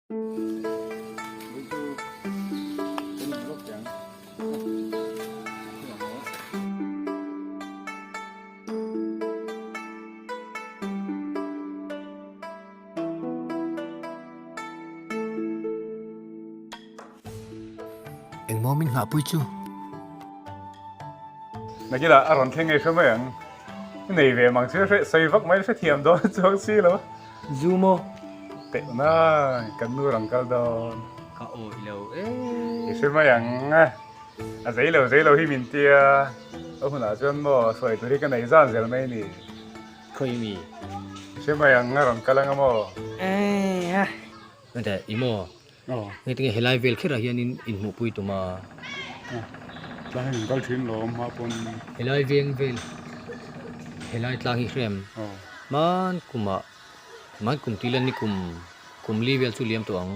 Engmaw min nghahpui chu? Nakinah a rawn thleng ngei hre mai ang. I nei ve mang chu hre sawi vak mai hrethiam dawn chuang si lo. Zu maw? Teh na kan nu rang kal dawn. Ka awi lo e. I hre mai ang. A zei lo zei lo hi min tia. A hunah chuan maw sawi tur hi ka nei zan zel mai ni. Khawi mi? I hre mai ang a rawn kal anga maw? Heta i maw? Hei tinge helai vel kherah hianin inhmuhpui tum a. Tlang hi kan kal thin lo awm hma pawn. Helai veng vel helai tlang hi hrem hman kumah hman kum tih lan ni kum kum li vel chu liam tawh ang.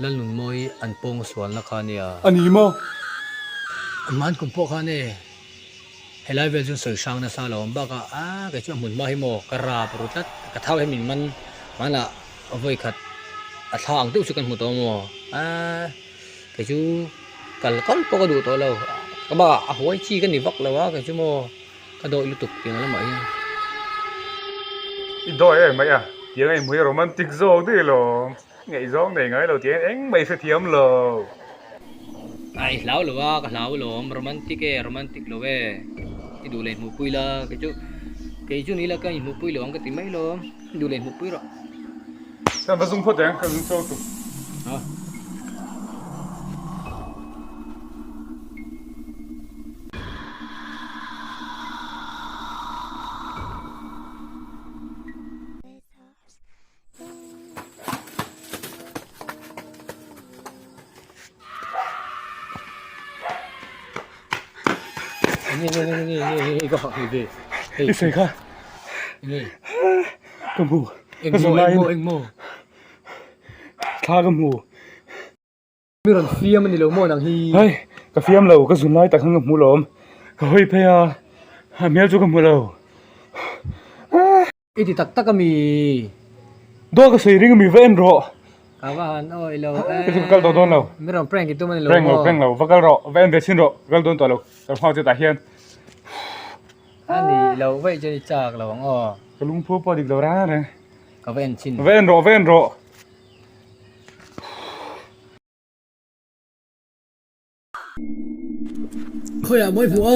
Lalnunmawi an pawng sualna kha nia. A ni maw? Hman kum pawh khan e helai vel chu sawi hrang nasa lo awm bakah a kei chu a hmun hma hi maw ka rap ru tlat ka thau hian min man hmanah vawi khat a thla ang deuh chu kan hmu tawh maw a kei chu kal kal pawh ka duh tawh lo ka bakah a huai chi ka ni vak lo a kei chu maw ka dawih lutuk tiang lamah hian. I dawi em mai a tiang a inhmuh hi romantic zawk daih alawm. Ngaihzawng nei ngai lo tih eng mai hrethiam lo. A i hlau lo a, ka hlau alawm, romantic e, romantic lo e, i duh leh hmuhpui la, kei chu kei chu ni la ka inhmuhpui lo ang ka ti mai lawm, i duh leh hmuhpui rawh. Kan va zung phawt ang, kan zung chhuak tuk. Ha. I sawi kha ka hmu ka zun laiin thla ka hmu. Mi rawn fiam a ni lo maw nang hi? Hei, ka fiam lo, ka zun lai tak khan ka hmu lawm. Ka hawi phei a, a hmel chu ka hmu lo. I ti tak tak a mi? Daw ka sawi ring a mi va en rawh. Ka va han awi lo e. Ka chu ka kal tawh dawn lo. Mi rawn prank i tum a ni lo maw? Prank lo, prank lo, va kal rawh, va en ve chhin rawh, ka kal dawn tawh lo. Ka hmang che tah hian. A ni lo vaih chuan i chak lo ang aw. Ka lungphu pawh dik lo rang reng. Ka va en chhin. Va en rawh, va en rawh. Khawiah mawi hmuh a?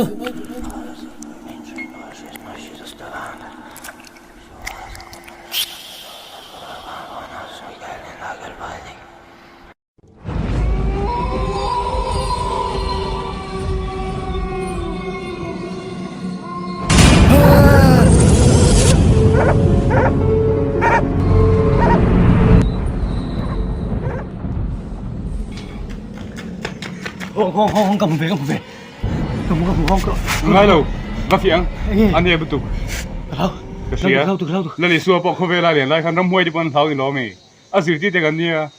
Hawng hawng hawng ka hmu ve ka hmu ve ka hmu ka hmu hawng ka ngai lo va fiang a nia lutuk hlau ka hria hlau tuk hlau tuk lali sua pawh khawvela lian lai khan ramhuai te pawh an hlau ni lo ami a zirtir te kan nia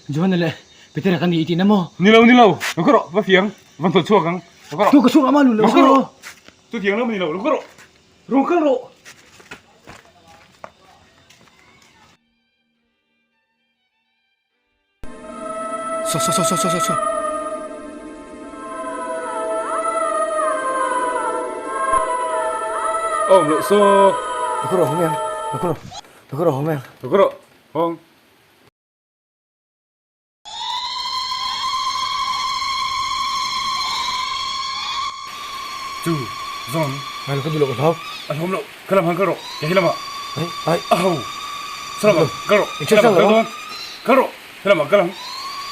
Johana leh Petera kan ni i tihna maw ni lo ni lo lo ka rawh va fiang va hnawt chhuak ang lo ka rawh tu ka chhuak ama lu lo ka rawh chutiang lam a ni lo lo ka rawh rawn kal rawh. Saw saw saw saw saw saw. Awm loh saw. Ka rawh hawng em? Ka rawh. Ka rawh hawng em? Ka rawh hawng. Chu zawn. Ngai lo ka duh loh ka hlau. A hlawm loh. Ka lam han kal rawh. Kei hi lamah. Ai ai. A ho. Salamah kal rawh. I ṭhian hrang lo ang. Kal rawh. Helamah kal ang.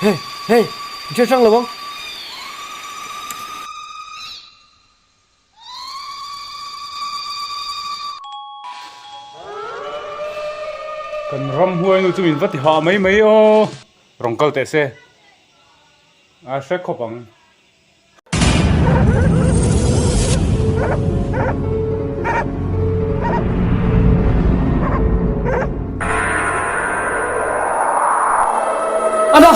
Hey hey i ṭhian hrang lo ang. Kan ramhuai nu chu min va ti hah mai mai aw. Rawn kal teh se. A hre khawp ang. Ana!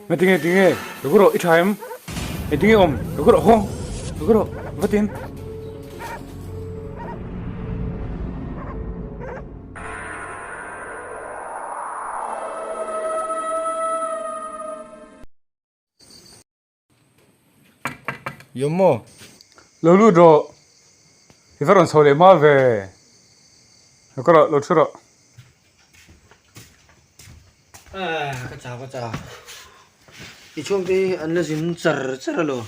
Ngatinge tinge lo ku rawh i tha em? Engtinge awm lo ku rawh hawng lo ku rawh vatin. Yawm maw? Lo lut rawh. I va rawn chho leh hma ve. Lo ka rawh, lo thu rawh. Ah, ka chau ka chau. I chhungte hi an la zin char char alo.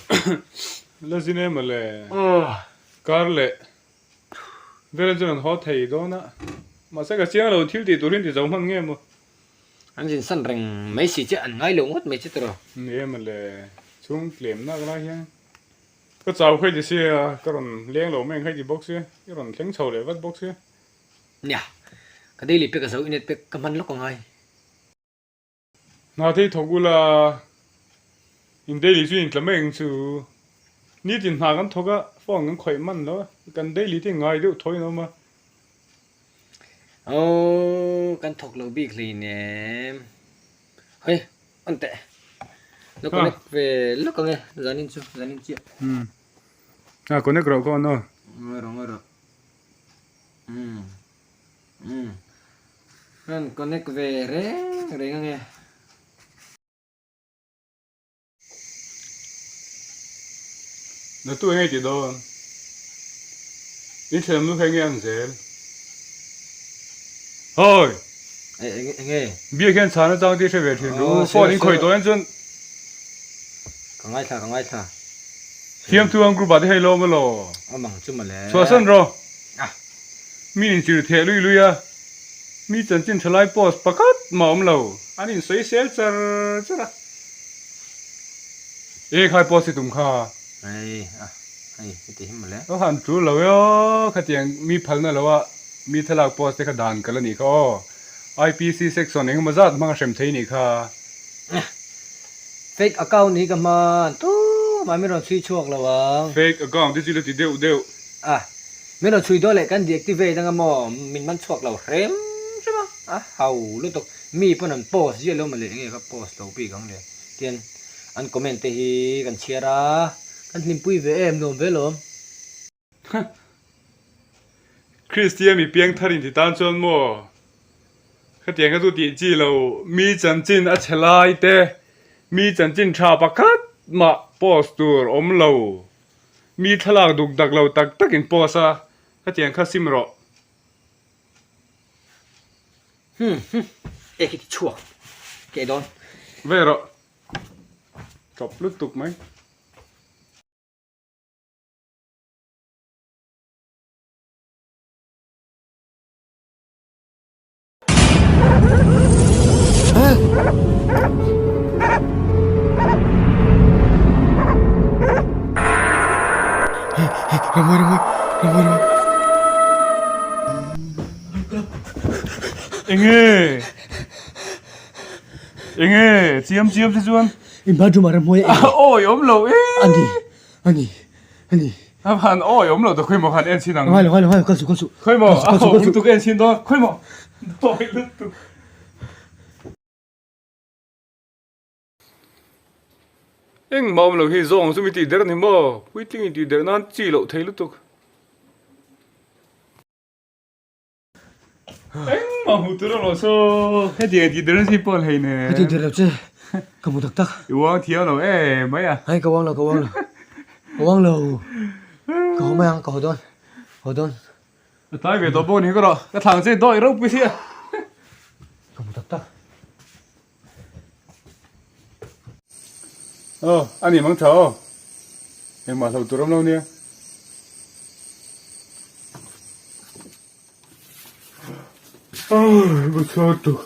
La zin em ale. Kar leh vel chuan an haw thei dawn a. Mahse ka chiang lo thil tih turin ti zo hman nge maw? An zin san reng mai si che an ngai lo ngawt mai che tiraw. Ni em le, chhung tlem nak lai hian ka chau khai ti sia, ka rawn leng lo mai ang khai ti bawk sia, i rawn thleng chho leh vat bawk sia. Nia, ka daily pek a zo inet pek ka hman lawk angai. Hna thei thawk ula, in daily chu in tla mai ang chu. Nitin hna kan thawk a, phone kan khawih man lo a, kan daily te ngai deuh thaw in a awm a. Aww kan thawk lo bik hleinem. Hei an teh. Lo connect ve lawk ang e zanin chu zanin chiah. Umm. A connect rawh khaw no. Ngawi rawh ngawi rawh. Umm. Umm. Kan connect ve reng reng ang e. Natu eng nge tih dawn? In thiam nu kha eng nge ang zel? Hawi! Eng nge? Biak hian chhan atang tih hre ve thin ru. Phone in khawih tawh hian chuan. Ka ngaithla ka ngaithla. Thiamtu ang group ah te hei lawm elaw? Awm ang chu mawle. Chhuahsan rawh. Mi in chir theh lui lui a. Mi chanchin tha lai post pakhat mah awm lo. An insawi sel char char a. E khai post i tum kha. Hei a hei heti hi mawle. Aw han tul lo e aw khatiang mi phalna lo a mi thlalak post te kha dan kal a nih kha aw. IPC section engemaw zat hmang a hrem thei nih kha. Fake account hi ka hman tumah min rawn chhui chhuak lo ang. Fake account te chu la ti deuh deuh. A min rawn chhui dawn leh kan deactivate anga maw min man chhuak lo hrem hrem a a hau lutuk mi pawn an post ziah lo mawle enge ka post lo bik ang le tian an comment te hi kan chhiar a kan hlimpui ve em nuam ve lawm. Kristian mi piangthar in ti tan chuan maw khatiang kha chu tih chi lo mi chanchin a chhe lai te mi chanchin tha pakhat mah post tur awm lo. Mi thlalak duk dak lo tak tak in post a, hetiang kha sim rawh. Hmm hmm e khi ti chhuak keh dawn. Ve rawh. Tawp lutuk mai. Enge Enge chiam chiam te chuan In bathroom ah ramhuai a Awi awm lo e Ani ani Ani. A van awi awm lo ta khawi maw khan en chhin ang. Ngai lo ngai lo ngai lo kal suh kal suh. Khawi maw a ho lutuk en chhin dawn khawi maw dawi lutuk. Engmah awm lo hi zawng chu mi tih der a ni maw puitling in tih der nan chi loh thei lutuk. Engmah hmuh tur awm lo saw hetiang tih der nasa hi pawh hlei nen. Hetiang tih der lo che ka hmu tak tak. I uang thiam lo em mai a. Hei ka uang lo ka uang lo ka uang lo ka haw mai ang ka haw dawn haw dawn. A tlai ve tawh bawk a ni ka rawh ka thlang che dawi ropui sia. Ka hmu tak tak. Aw a ni mang tha aw engmah hlo tur awm lo nia. Aw bu chhuak tuk.